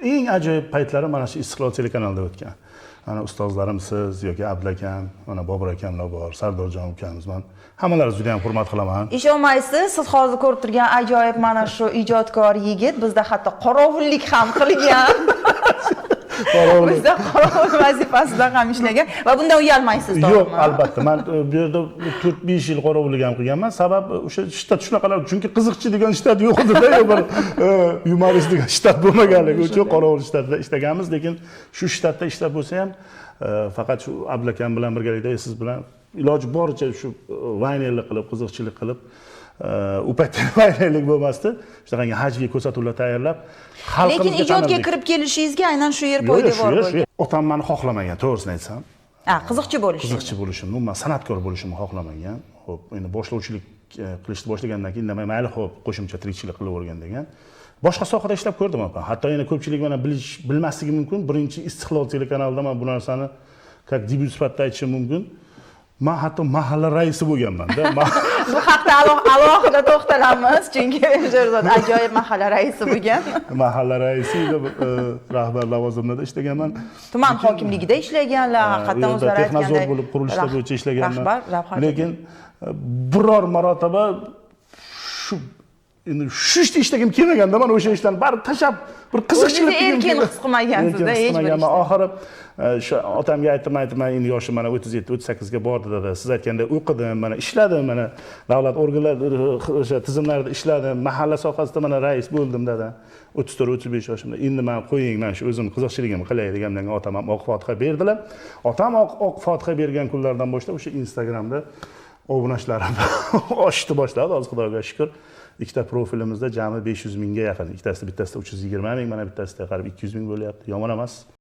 Eng ajoyib paytlari mana shu Istiqlol telekanalida o'tgan. Mana ustozlarim siz yoki Abdulakam, mana Bobur akamlar bor, Sardorjon ukamiz. Man hammalaringizni juda ham hurmat qilaman. Ishonmaysiz, siz hozir ko'rib turgan ajoyib mana shu ijodkor yigit bizda hatto qorovullik ham qilgan. Qorovullik. Bizda qorovul vazifasida ham ishlagan va bundan uyalmaysiz, Yo'q, to'g'rimi? albatta. Man bu yerda 4-5 yil qorovullik ham qilganman. Sabab o'sha shtat shunaqalar, chunki qiziqchi degan shtat yo'q edi-da, yo bir yumorist degan shtat bo'lmaganligi uchun qorovul shtatida ishlaganmiz, lekin shu shtatda ishlab bo'lsa ham faqat shu Abdulakam bilan birgalikda siz bilan iloji boricha shu vaynerlik qilib, qiziqchilik qilib, u paytda vaynerlik bo'lmasdi. Shunaqangi hajviy ko'rsatuvlar tayyorlab, Lekin xalqimizga ijodga tanildik. kirib kelishingizga aynan shu yer Yo'q, yo'q, shu poydevor yer, shu bo'lgan. yer. Otam mani xohlamagan, to'g'risini aytsam. Ha, qiziqchi bo'lishini. Qiziqchi bo'lishimni, umuman san'atkor bo'lishimni xohlamagan. Xo'p, endi boshlovchilik qilishni boshlagandan keyin indamay, mayli, xo'p, qo'shimcha tirikchilik qilavergan degan. Boshqa sohada ishlab ko'rdim, opa. Hatto yana ko'pchilik mana bilmasligi mumkin. Birinchi Istiqlol telekanalida man bu narsani как debyut sifatida aytishim mumkin. Man hatto mahalla raisi bo'lganman-da. Bu haqda alohida to'xtalamiz, chunki Sherzod ajoyib mahalla raisi bo'lgan. Mahalla raisi edi, rahbar lavozimida ishlaganman. Tuman hokimligida ishlaganlar, haqiqatdan U yerda o'zlari технадзор aytganday bo'lib, qurilishlar bo'yicha ishlaganman. Rahbar. Lekin biror marotaba shu endi shu ishda ishlagim kelmaganda, man o'sha ishlarni baribir tashlab bir qiziqchilik O'zingizni qilgim erkin keldi. his qilmagansiz-da Erkin his hech bir qilmaganman. ishda. Oxiri shu otamga aytdim, man endi yoshim mana 37, 38 ga bordi, dada. Siz aytganda o'qidim, mana ishladim, mana davlat organlari o'sha tizimlarida ishladim, mahalla sohasida mana rais bo'ldim, dada. 34, 35 yoshimda. Endi man qo'ying, man shu o'zim qiziqchiligimni qilay degandan keyin otam ham oq fotiha berdilar. Otam oq fotiha bergan kunlardan boshlab o'sha Instagramda obunachilarim oshdi boshladi. Hozir Xudoga shukr, ikkita profilimizda jami 500 mingga yaqin. Ikkitasida, bittasida 320 ming, mana bittasida qarib 200 ming bo'lyapti. Yomon emas.